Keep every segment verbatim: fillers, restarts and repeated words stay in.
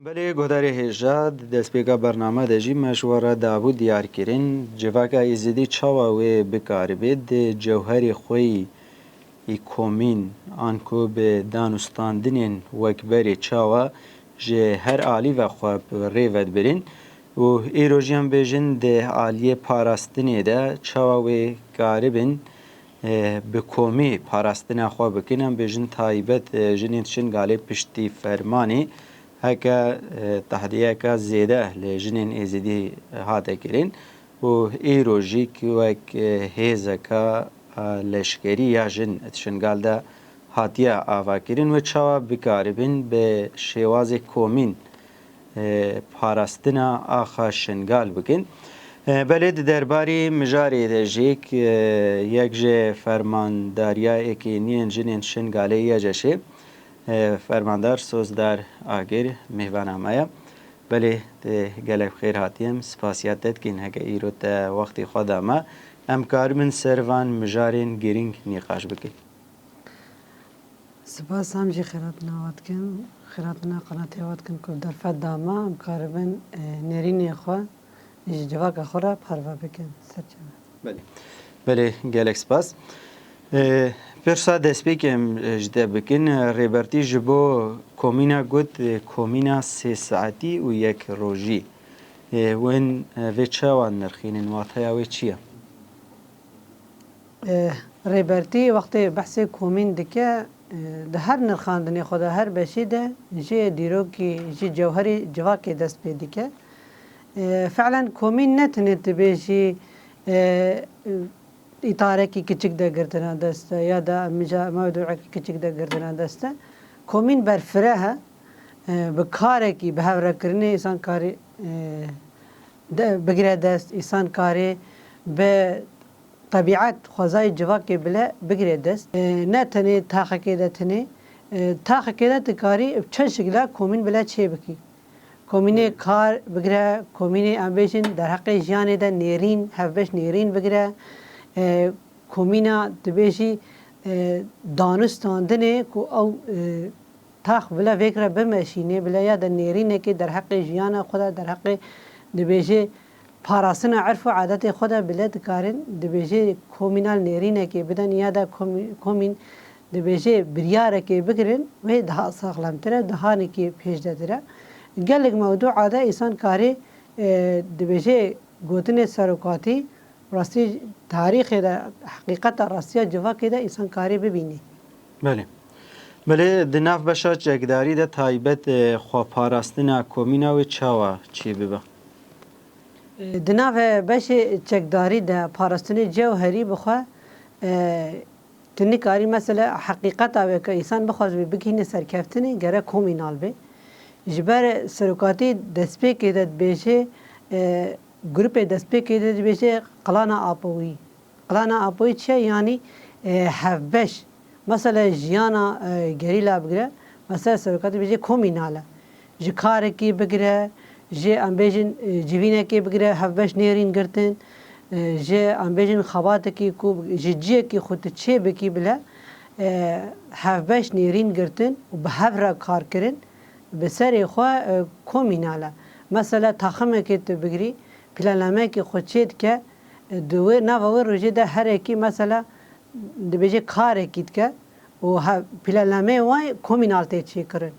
Belê, guhdarê hêja, di destpêka bername de jî me ji we re dabû diyar kirin, civaka Êzidî çawa wê bikaribe di cewherê xwe yî yî komîn, anku bi danûstandinên wek berê çawa ji her alî ve xwe bi rê ve dibirin û îro jî em bêjin di aliyê parastinê de çawa wê karibin, e, bi komî parastina xwe bikin, em bêjin taybet, e, jinên Şingalê piştî fermanê heke, e, tehdiyeke zêde li jinên Êzidî hate kirin û îro jî wek, e, hêzeka, e, leşkerî ya jin di Şingal de hatiye avakirin wê çawa bikaribin bi şêwazê komîn, e, parastina axa Şingal bikin. E, belê di derbarî mijarê de jî, e, yek ji fermandariya êkêniyên jinên Şingalê Y C Şê, e, fermandar Sozdar Agir mêvana me ye. Belê, tu gelek xêr hatî, em spasiya te dikîn heke îro te wextê xwe da me. Em karibin ser van mijarên girîng nîqaş bikin. Spas, em jî xêratina we dikin, xêratina qenatê we dikin ku derfet da me, em karibin, e, nêrînê xwe ji civaka xwe re parve bikin. Serçe me. Belê. Belê, gelek spas. E, pirsa destpêkê em, e, ji te bikin. E, Rêbertî ji bo komîna got, e, komîna sê saetî û yek rojî. E, wên, e, vê çawa nirxînin? Wateya wê çi ye? E, Rêbertî wextê behsê komîn dike, e, di her nirxandinê xwe de, her beşî de jê dîrokî ji cewherî civakê dest pê dike. E, fe'len komîn ne tenê dibêjî, e, îtarekî kiçik de girtina dest e ya da mija-, mewduekî kiçik de girtina dest e. Komîn berfireh e, e, bi karekî, bi hevrekirinê însan karî, e, de, bigire dest, însan karê bi tebîet, xwezayê civakê bile bigire dest. E, ne tenê taxekê de tenê, e, taxekê de tu karî bi çend şikla komîn bile çê bikî. Komînê kar bigire, komînê em bêjin derheqê jiyanê de nêrîn, hevbeş nêrîn bigire. E, komîna dibêjî, e, danûstandinê ku ew, e, tax bila vêkre bimeşînê, bila ya de nêrînekê derheqê jiyana xwe de, derheqê dibêjê parastina erf û adetê xwe de bile dikarin, dibêjê komînal nêrînekê bidin ya de komî-, komîn dibêjê biryarekê bigirin, wê daha saxlemtir e, daha nekî pêşdetir e. Gelek mewdûa de însan karê, e, dibêjê gotinê serokatî, rastî tarîxê de, heqîqeta rastiya civakê de însan karê bibînê. Belê. Belê, di nav beşa çekdarî de taybet, e, xweparastina komîna wê çawa çê bibe? E, di nav beşê çekdarî de parastinê cewherî bi xwe, e, tu nikarî mesela heqîqeta wê ke însan bixwaze bigihîne serkeftinê, gerek komînal be. Ji ber serokatî destpêkê de dibêje, e, grûpê destpêkê de dibêje qilana Apoyî. Qilana Apoyî çi ye? Yanî, e, hevbeş. Mesela jiyana, e, gerîla bigire, mesela serokatî dibêje komînal e. Ji karekî bigire, ji em bêjin, e, civînekê bigire, hevbeş nêrîn girtin, e, ji em bêjin xebatekî ku ji ciyekî xwe tu çê bikî bile, e, hevbeş nêrîn girtin û bi hev re kar kirin, bi serê xwe, e, komînal e. Mesela taximekê tu bigirî, planlameyekê xwe çê dike, e, di wê, nava wê rojê de herekî mesela dibêje karekî dike û he, planlameyê wan komînal tê çêkirin.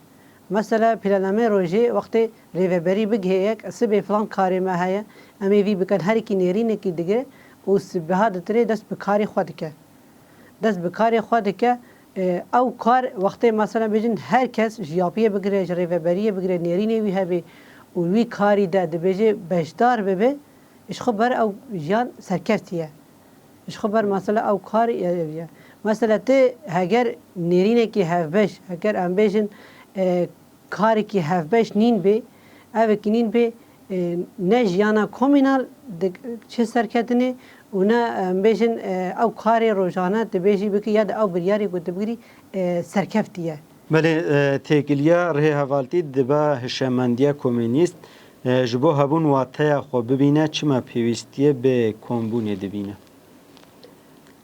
Mesela planlameyê rojê wextê rêveberî bigihê yek, sibê filan karê me heye, em ê vî bikin, herekî nêrînekî digire û sibeha ditirê dest bi karê xwe dike. Dest bi karê xwe dike, e, ew kar wextê mesela bêjin her kes ji yapiyê bigire, ji rêveberiyê bigire, nêrînê wî hebe û wî karî de dibêje beşdar bibe, ji xwe ber ew jiyan serkeftî ye. Ji xwe ber mesela ew kar ev ye. Mesela tu heger nêrînekî hevbeş, heger em bêjin, e, karekî hevbeş nîn bê, evekî nîn bê, e, ne jiyana komînal di çi serketinê û ne, em bêjin, e, ew karê rojane dibêjî bikî ya da ew biryarê ku tu bigirî, e, serkeftî ye. Belê, e, têkiliya rihêhevaltî dibe hişemendiya komînîst, e, ji bo hebûn wateya xwe bibîne, çima pêwîstî ye bi kombûnê dibîne?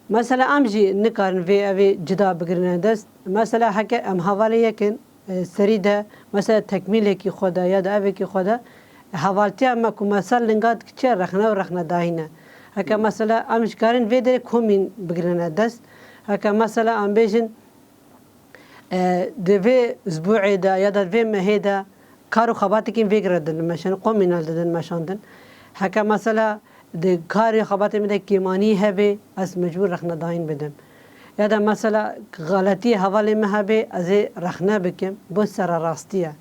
Mesela em jî nikarin vê evê cida bigirine dest. Mesela heke em hevalê yek in, e, serî de, mesela tekmîlekî xwe de ya da evekî xwe de, hevaltiya me ku me ser linga dikiçe rexne û rexnedayî ne. Heke mesela em ji karin vê derê komîn bigirine dest. Heke mesela em bêjin, e, di vê zbûê de ya da vê mehê de kar û xebatekî vê gire didin meşandin, komînal didin meşandin. Heke mesela di karê xebatê min de kêmanî hebe, ez mecbûr rexnedayîn bidim. Ya da mesela xeletiyê hevalê min hebe, ez ê rexne bikim, bo sererastî ye.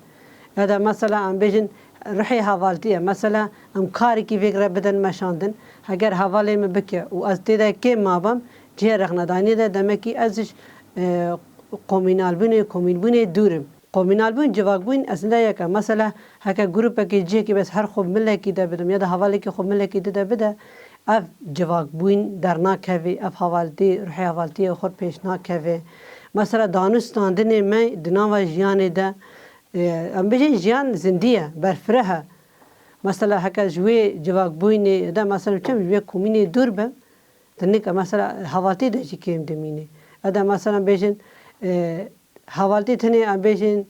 Ya da mesela em bêjin ruhê hevaltî ye. Mesela em karekî vê gire bidin meşandin, heger hevalê min bike û ez tê de kêm mabim, cihê rexnedaniyê de demekî ez ji, e, komînalbûnê, komînbûnê dûr im. Komînalbûn, civakbûn eslinde yek e. Mesela heke grûpekê cihekî bes her xwe milekî de bidim ya da hevalekî xwe milekî di de bide, ev civakbûn dernakeve, ev hevaltî, ruhê hevaltiyê xwe pêş nakeve. Mesela danûstandinê me di nava jiyanê de, e, em bêjin jiyan zindî ye, berfireh e. Mesela heke ji wê civakbûnê de mesela çem ji wê komînê dûr bim, tu nika mesela hevaltî de jî kêm dimînî. Eda mesela bêjin, e, hevaltî tenê em bêjin,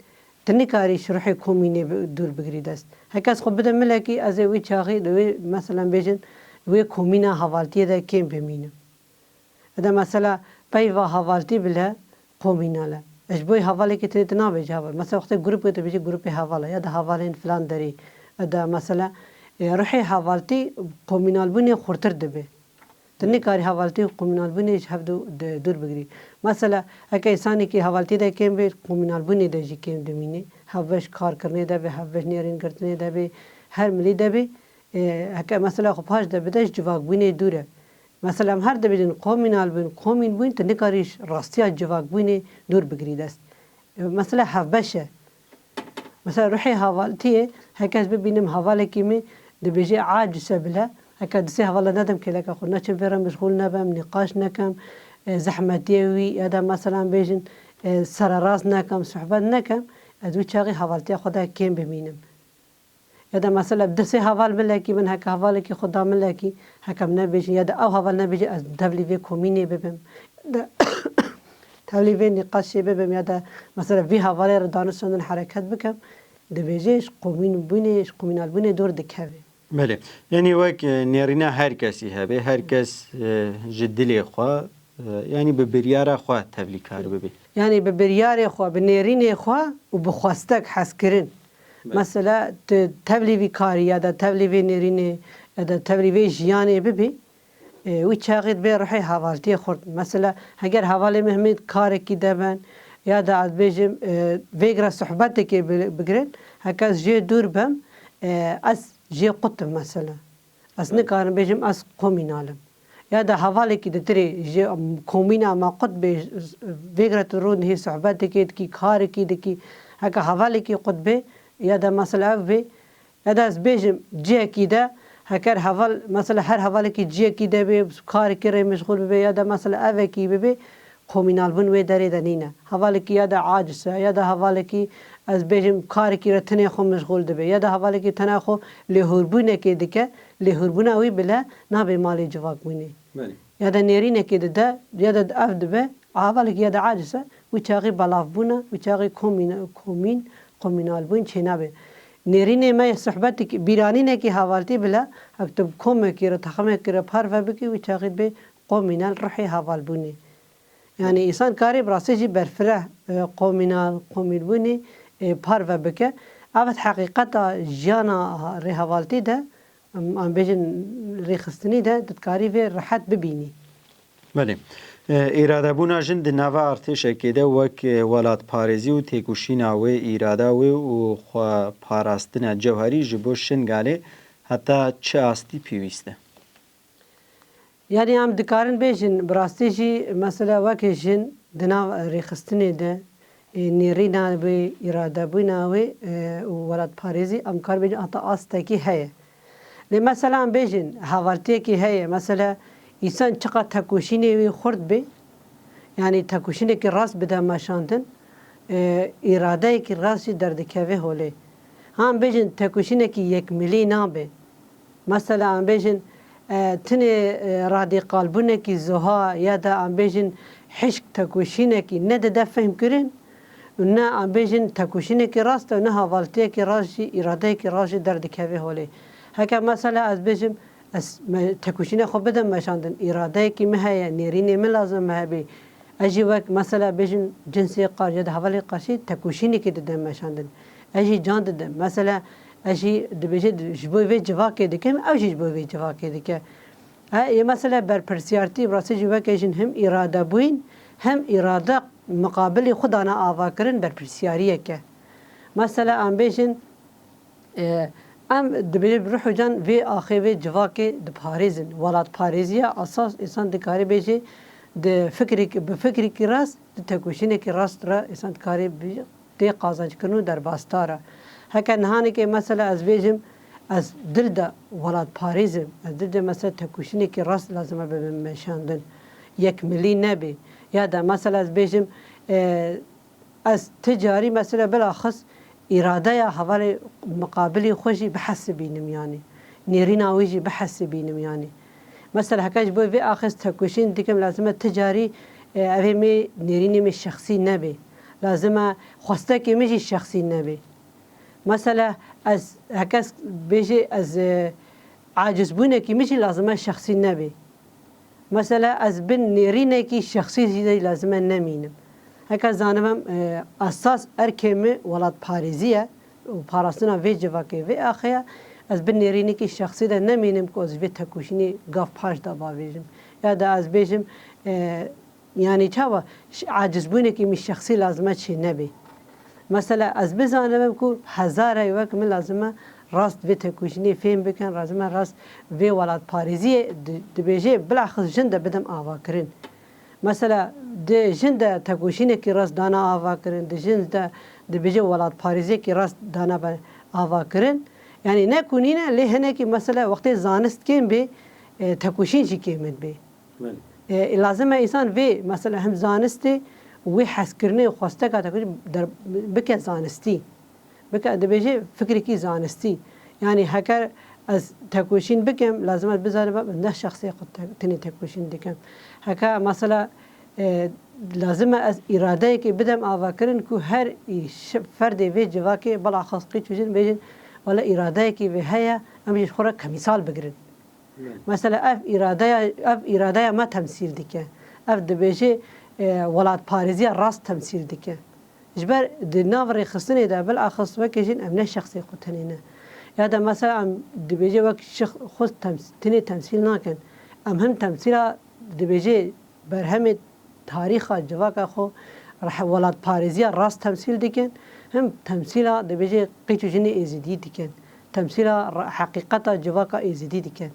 tu nikarî ji ruhê komînê bi-, dûr bigirî dest. Heke ez xwe bide milekî, ez ê wî çaxî di wê, mesela bêjin, wê komîna hevaltiyê de kêm bimînim. Eda mesela peyva hevaltî bile komînal e. Ez ji bo hevalekî tenê tu nabêjî heval. Mesela wextê grûpê tu bêjî grûpê heval e ya da hevalên filan derê. Eda mesela, e, ruhê hevaltî komînalbûnê xurtir dibe. Tu nikarî hevaltî û komînalbûnê ji hev du-, de dûr bigirî. Mesela, heke însanekî hevaltî de kêm bê, komînalbûnê de jî kêm dimîne. Hevbeş karkirinê de be, hevbeş nêrîn girtinê de be, her milî de be, e, heke mesela xwe paş de bide, ji civakbûnê dûr e. Mesela, em her dibêjin komînalbûn, komînbûn, tu nikarî ji rastiya civakbûnê dûr bigirî dest. E, mesela, hevbeş e. Mesela ruhê hevaltiyê, heke ez bibînim hevalekî min dibêje acise bile, heke di sê hevala nedim kêleka xwe, neçim vê re meşxûl nebim, nîqaş nekim, e, zehmetiyê wî ya da mesela bêjin, e, sererast nekim, sohbet nekim, ez wî çaxî hevaltiya xwe de kêm bimînim. Ya da mesela di sê heval milekî min, heke hevalekî xwe da milekî, heke em nebêjin ya da ew heval nebêje ez tevlî vê komînê bibim. Ya da tevlî vê nîqaşê bibim ya da mesela vî hevalê re danûstandin hereket bikim, dibêje ji komînbûnê, ji komînalbûnê dûr dikeve. Belê. Yanî wek, e, nêrîna her kesî hebe, her kes, e, ji dilê xwe, e, yanî bi biryara xwe tevlî kar bibe. Yanî bi biryarê xwe, bi nêrînê xwe û bi xwestek hezkirin. Belê. Mesela tu tevlî vî karî ya da tevlî vê nêrînê ya da tevlî vê jiyanê bibî, e, wî çaxî divê ruhê hevaltiyê xurt. Mesela, heger hevalê min himî karekî de bin, ya da ez bêjim, e, vê gire sohbetekê bi-, bigirin, heke ez jê dûr bim, e, ez jê qut im mesela. Ez nikarim bêjim ez komînal im. Ya da hevalekî di tirê ji komîna me qut bê, vê gire tu rûnihî sohbetekê dikî, karekî dikî, heke hevalekî qut bê, ya da mesela ev bê, ya da ez bêjim cihekî de, heker heval, mesela her hevalekî cihekî de bê, karekî rê meşxûl bibe, ya da mesela evekî bibe, komînalbûn wê derê de nîne. Hevalekî ya da aciz e, ya da hevalekî, ez bêjim, karekî re tenê xwe meşxûl dibe, ya da hevalekî tena xwe lêhûrbûnekê dike, lêhûrbûna wî bile nabe malê civakbûnê. Belê. Ya da nêrînekê dide, ya da ev dibe, hevalekî ya da aciz e, wî çaxî belavbûna, wî çaxî komîn-, komîn, komînalbûn çênabe. Nêrînê me sohbetekî, bîranînekî hevaltî bile, hek tu bi komekî re, texemekî re parve bikî, wî çaxî dibe komînal ruhê hevalbûnê. Yanî însan karê bi rastî jî berfireh, e, komînal, komîlbûnê, e, parve bike. Evet, heqîqeta jiyana rêhevaltî de, em, em bêjin rêxistinî de, tu dikarî vê rehet bibînî. Belê. E, îradebûna jin di nava artêşekê de wek, e, welatparêzî û têkoşîna wê, îrada wê û xwe parastina cewherî ji bo Şingalê heta çi astî pêwîst e? Yanî em dikarin bêjin, bi rastî jî mesela weke jin di nav rêxistinê de, e, nêrîna wê, îradebûna wê, e, û welatparêzî em kar bêjin heta astekî heye. Lê mesela em bêjin hevaltiyekî heye, mesela însan çiqas tekoşînê wî xurt bê, yanî tekoşînekî rast bide meşandin, e, îradeyekî rast jî derdikeve holê. Ha em bêjin tekoşînekî yekmilî nabe. Mesela em bêjin, e, tinê, e, radîkalbûnekî zuha ya da em bêjin hişk tekoşînekî nedide fehmkirin, Û ne em bêjin tekoşînekî rast e, ne havaltiyekî rast jî, îradeyekî rast jî derdikeve holê. Heke mesela ez bêjim, ez me-, tekoşînê xwe bidim meşandin, îradeyekî min heye, nêrînê min lazim e min hebî. Ez jî wek mesela bêjim cinsê qarşî ya da hevalê qarşî tekoşînekî didim meşandin. Ez jî can didim. Mesela ez jî dibêje di-, ji bo vê civakê dikim, ew jî ji bo vê civakê dike. E, yê mesela berpirsiyartî, bi rastî jî weke jin him îrade bûyîn, him îrade miqabilî xwe dana avakirin berpirsiyariyek e. Mesela em bêjin, e, em dibêjin bi ruh û can vê axê vê civakê diparêzin. Welatparêziya esas însan dikare bêjê di fikrek-, bi fikrekî rast, di tekoşînekî rast re însan dikare bê-, tê qazançkirin û derbasdar e. Heke nihanekê mesela ez bêjim, ez dil de welatparêz im, ez dil de mesela tekoşînekî rast lazim e bibe meşandin, yekmilî nebê. Ya da mesela ez bêjim, e, ez ti carî mesela bilaxis îradeya hevalê miqabilî xwe jî bihesibînim yanî. Nêrîna wî jî bihesibînim yanî. Mesela heke ji bo vê axê ez tekoşîn dikim, lazim e ti carî, e, evê min nêrînê min şexsî nebê. Lazim e xwestekê min jî şexsî nebê. Mesela ez heke ez bêjî ez, e, acizbûnekî min jî lazim e şexsî nebê. Mesela ez bin nêrînekî şexsî jî de lazim e nemînim. Heke zanibim, e, esas erkê min welatparêzî ye û parastina vê civakê, vê axê ye, ez bin nêrînekî şexsî de nemînim ku ez ji vê tekoşînê gav paş de bavêjim. Ya da ez bêjim, e, yanî çawa ş-, acizbûnekî min şexsî lazim e çê nebê. Mesela ez bizanibim ku hezarê wek min lazim e rast vê tekoşînê fêm bikin, lazim e rast vê welatparêziyê di-, dibêje bilaxis jin de bidim avakirin. Mesela di jin de tekoşînekî rast dana avakirin, di jin de dibêje welatparêziyekî rast dana be avakirin. Yanî ne ku nîne, lê hinekî mesela wextê zanist kêm bê, e, tekoşîn jî kêm dibê. Belê. E, lazim e însan vê, mesela him zanistê, wê hezkirinê û xwesteka te kujî der-, bike zanistî. Bike, dibêje fikrekî zanistî. Yanî heker ez tekoşîn bikim, lazim e bizanim ne şexsê xwe te-, tenê tekoşîn dikim. Heke mesela, e, lazim e ez îradeyekê bidem avakirin ku her î-, şi-, ferdê vê civakê, bilaxis qîç û jin bêjin, wele îradeyekî vê heye, em jî ji xwe re kemîsal bigirin. Mesela ev îradeya, ev îradeya me temsîl dike. Ev dibêje, e, welatparêziya rast temsîl dike. Ji ber di nav rêxistinê de bilaxis weke jin em ne şexsê xwe tenê ne. Ya da mesela em dibêje wek şix-, xwe tems-, tenê temsîl nakin. Em him temsîla dibêje berhemê tarîxa civaka xwe reh-, welatparêziya rast temsîl dikin, him temsîla dibêje qîç û jinê êzidî dikin. Temsîla re-, heqîqeta civaka êzidî dikin.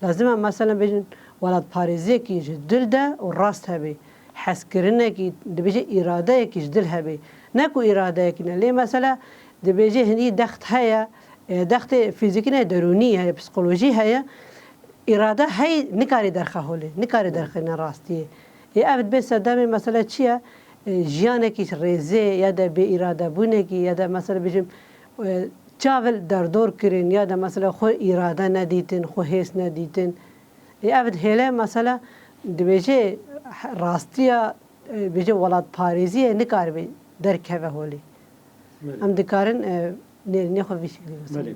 Lazim e, meselen, bêjin welatparêziyekî ji dil de û rast hebe. Hezkirinekî, dibêje îradeyekî ji dil hebe. Ne ku îradeyekî ne. Lê mesela dibêje hindî dext heye, e, dextê fîzîkî ne, derûnî heye, psîkolojî heye. Îrade heyî nikarî derxe holê, nikarî derxîne rastiyê. Ê ev dibe sedemê mesele çi ye? E, jiyanekî rêzê ya da bêîradebûnekî ya da mesela bijim, e, çav li derdor kirin ya da mesela xwe îrade nedîtin, xwe hês nedîtin. Ê ev hêle mesela dibêje rastiya, e, bêje welatparêziyê nikaribe derkeve holê. Belê. Em dikarin, e, nêrînê xwe vî şeklî bisin. Belê.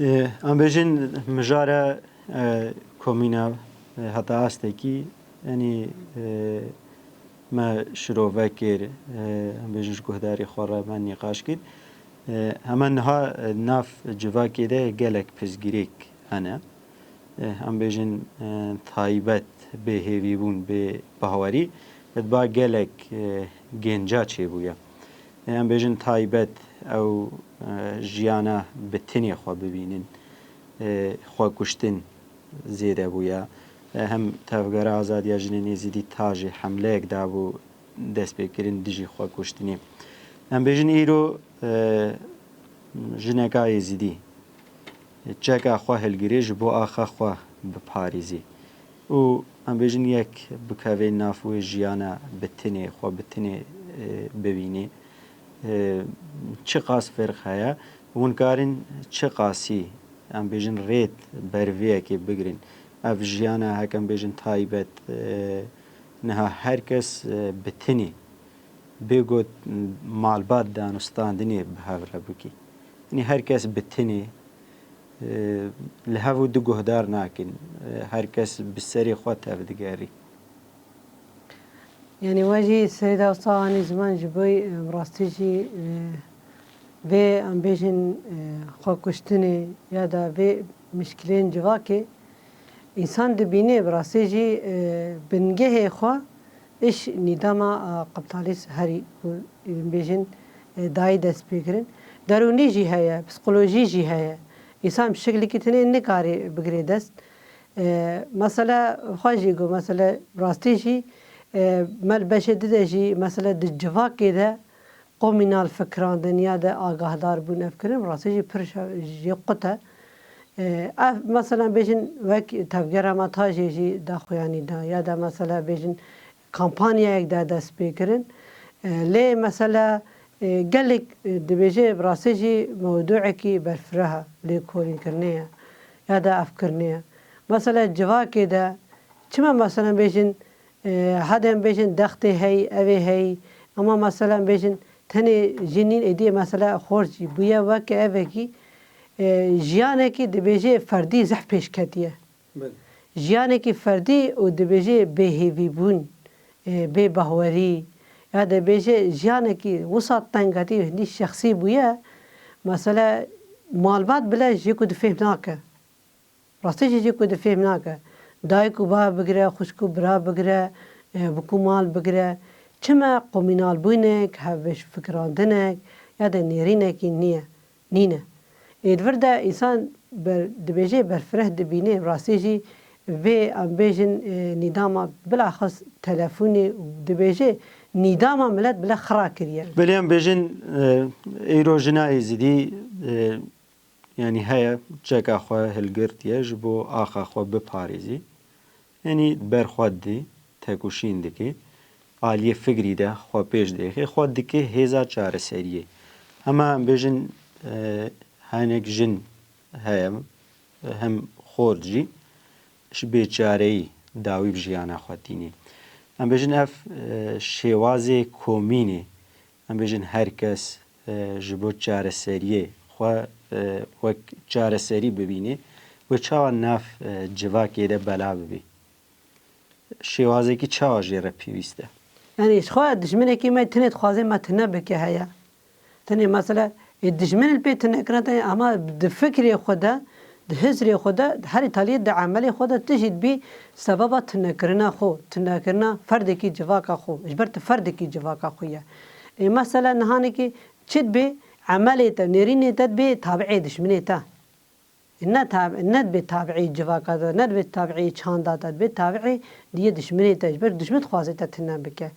E, em bêjin mijara, e, komîna, e, heta astekî, yanî, e, me şirove kir, e, em bêjin ji guhdarê xwe re me nîqaş kir. E, hema niha, e, nav civakê de gelek pirsgirêk hene. E, em bêjin, e, taybet, bêhêvîbûn, bê bawerî, di ba gelek, e, genca çêbûye. E, em bêjin taybet, ew, e, jiyana bi tinê xwe bibînin, e, xwekuştin zêde bûye. E, hem Tevgera Azadiya Jinên Êzidî ta jî hemleyek dabû destpêkirin dijî xwekuştinê. Em bêjin îro, e, jineka Êzidî çeka xwe hilgirê ji bo axa xwe biparêzî. Û em bêjin yek bikevê nav wê jiyana bi tinê, xwe bi tinê, e, bibînê. E, çiqas ferq heye? Hûn karin çiqasî, em bêjin rêt ber vê yekê bigirin? Ev jiyana heke em bêjin taybet, e, niha her kes, e, bi tinê Bê got malbat danûstandinê bi hev re bikî. Yanî her kes bi tinê, e, li hev û du guhdar nakin. E, her kes bi serê xwe tevdigerî. Yanî we jî Seyda Usta anî ziman ji bo, e, bi rastî jî, e, vê em bêjin, e, xwekuştinê ya da vê mişkilên civakê însan dibîne bi rastî jî, e, bingehê xwe iş nîdama, e, qiptalîst herî ku em bêjin, e, dayî dest pê kirin. Derûnî jî heye, psîkolojî jî heye. Însan bi şeklikî tinê nikare bigire dest. E, mesela xwe jî got, mesela rastî jî, e, me li beşê di de jî mesela di civakê de komînal fikirandin ya de agahdar bûn ev kirin, rastî jî pir şe-, jê qut e. E, ev mesela bêjin wek tevgera me tajê jî daxuyanî da ya de mesela bêjin kampanyayek de dest pê kirin. E, lê mesela, e, gelek, e, dibêje bi rastî jî mewduekî berfireh e, lêkolînkirinê ye ya da evkirinê ye. Mesela civakê de çima mesela bêjin, e, hade em bêjin dextê hey, evê hey, ama mesela bêjin tenê jî nîn êdî mesela xort jî bûye weke evekî, e, jiyanekî dibêje ferdî zehf pêş ketiye. Belê. Jiyanekî ferdî û dibêje bêhêvîbûn, e, bêbahwerî, ya dibêje jiyanekî wisa teng hatî hindî şexsî bûye, mesela malbat bile jê ku difêm nake. Rastî jî jê ku difêm nake. Dayik û bav bigire, xwişk û bira bigire, e, bûk û mal bigire. Çima komînalbûnek, hevbeşfikirandinek ya de nêrînekî niye? Nîne. Ê di vir de însan ber-, dibêje berfireh dibîne, rastî jî vê em bêjin, e, nîdama bilaxis telefonê û dibêje nîdama milet bile xira kiriye. Belê em bêjin, e, îro jina Êzidî, e, yanî heye çeka xwe hilgirtiye ji bo axa xwe biparêzî. Yanî ber xwe didî, tekoşîn dike, aliyê fikrî de xwe pêş dixe, xwe dike hêza çareseriyê. Hema em bêjin, e, hinek jin heye, hem xort jî ji bêçareyî dawî bi jiyana xwe tînê. Em bêjin ev, e, şêwazê komînê, em bêjin her kes, e, ji bo çareseriyê xwe, e, wek çareserî bibîne, wê çawa nav, e, civakê de bela bibî? Şêwazekî çawa jê re pêwîst e? Yanî ji xwe dijminekî me tenê dixwaze me tune bike heye. Tenê mesela, ê dijmin li pê tune kirina te, ama di fikrê xwe de, di hizrê xwe de, di herî taliyê di emelê xwe de tu jî dibî sebeba tunekirina xwe, tunekirina ferdekî civaka xwe. Ji ber tu ferdekî civaka xwe ye. Ê mesela nihanekî çi dibê, emelê te, nêrînê te dibê tabiê dijminê te. Ne tab-, ne dibê tabiî civaka te, ne dibê tabiî çanda te, dibê tabiî diyê dijminê te, ji ber dijmin dixwaze te tune bike.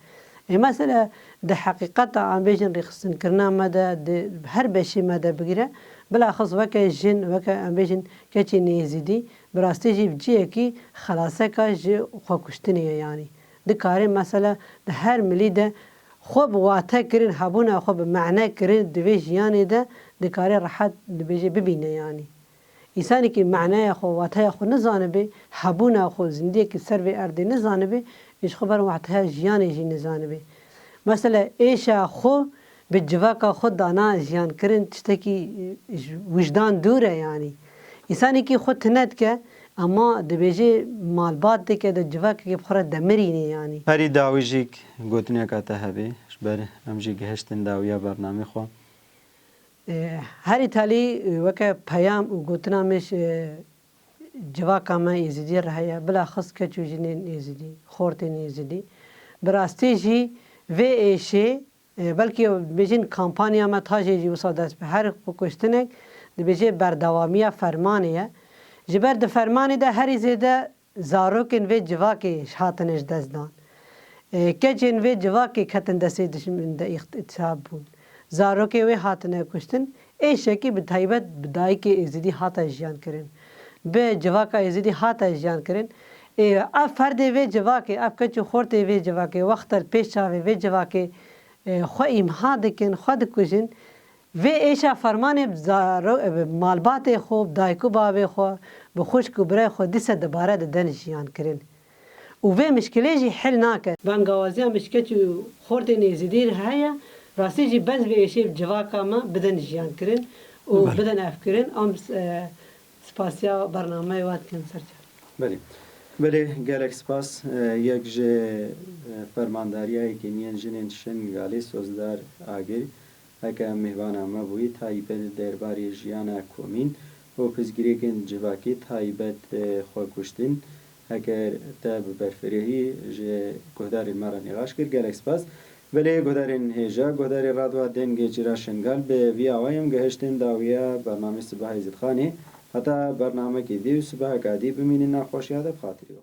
Ê mesela di heqîqeta em bêjin rêxistinkirina me de, di her beşê me de bigire, bilaxis weke jin, weke em bêjin keçê nêzîdî, bi rastî jî bi cihekî xelaseka ji xwekuştinê ye yanî. Dikare mesela di her milî de xwe bi wate kirin, hebûna xwe bi mane kirin di vê jiyanê de dikare rehet dibêje bibîne yanî. Însanekî maneya xwe, wateya xwe nizanibe, hebûna xwe, zindiyekî ser vê erdê nizanibe, ji xwe ber wateya jiyanê jî nizanibe. Mesela êşa xwe bi civaka xwe dana jiyan kirin tiştekî, e, ji wijdan dûr e yanî. Însanekî xwe tune dike, ema dibêje malbat dike de civakekê bi xwe re demirîne yanî. Herî dawî jî gotineka te hebe, ji ber em jî gihiştin dawiya bernamê xwe. E, herî talî, e, weke peyam û gotina min ji, e, civaka me Êzidî re heye, bilaxis keç û jinên Êzidî, xortên Êzidî. Bi rastî jî vê êşê, e, belkî bêjin kampanya me tajê jî wisa dest bi her xwekuştinek dibêje berdewamiya fermanê ye. Ji ber di fermanê de herî zêde zarokên vê civakê hatine ji dest dan. E, keçên vê civakê ketin destê dijmin de îxtîsab bûn. Zarokê wê hatine kuştin, êşekî bi taybet bi dayikê Êzidî hate jiyan kirin. Bi civaka Êzidî hate jiyan kirin. E, ev ferdê vê civakê, ev keç û xortê vê civakê, wexta li pêş çavê vê civakê, e, xwe îmha dikin, xwe dikujin. Vê êşa fermanê bi zaro-, bi malbatê xwe, bi dayik û bavê xwe, bi xwişk û birayê xwe dîse dibare didin jiyan kirin. û vê mişkilê jî hel nake. Bangawaziya mişketî û xortên êzidî heye, rastî jî bes vê êşê civaka me bidin jiyan kirin û Belê. bidin ev kirin, em, e, spasiya bernameyê we dikin serçe. Belê. Belê, gelek spas. E, yek ji, e, fermandariyayê Kêmiyên Jinên Şingalê Sozdar Agir, heke em mêvana me bûyî, taybet derbarê jiyana komîn û pirsgirêkên civakî taybet, e, xwekuştin. Heger te bi berfirehî ji guhdarên me re nîqaş kir, gelek spas. Belê guhdarên hêja, guhdarê Radwa Dengê Çira Şingal, bi vî awayê em gihiştin dawiya bernamê Sibahê Zidxanê. Heta bernamekê dî û sibaheka dî bimînin nexweşiya de bi xatirî we.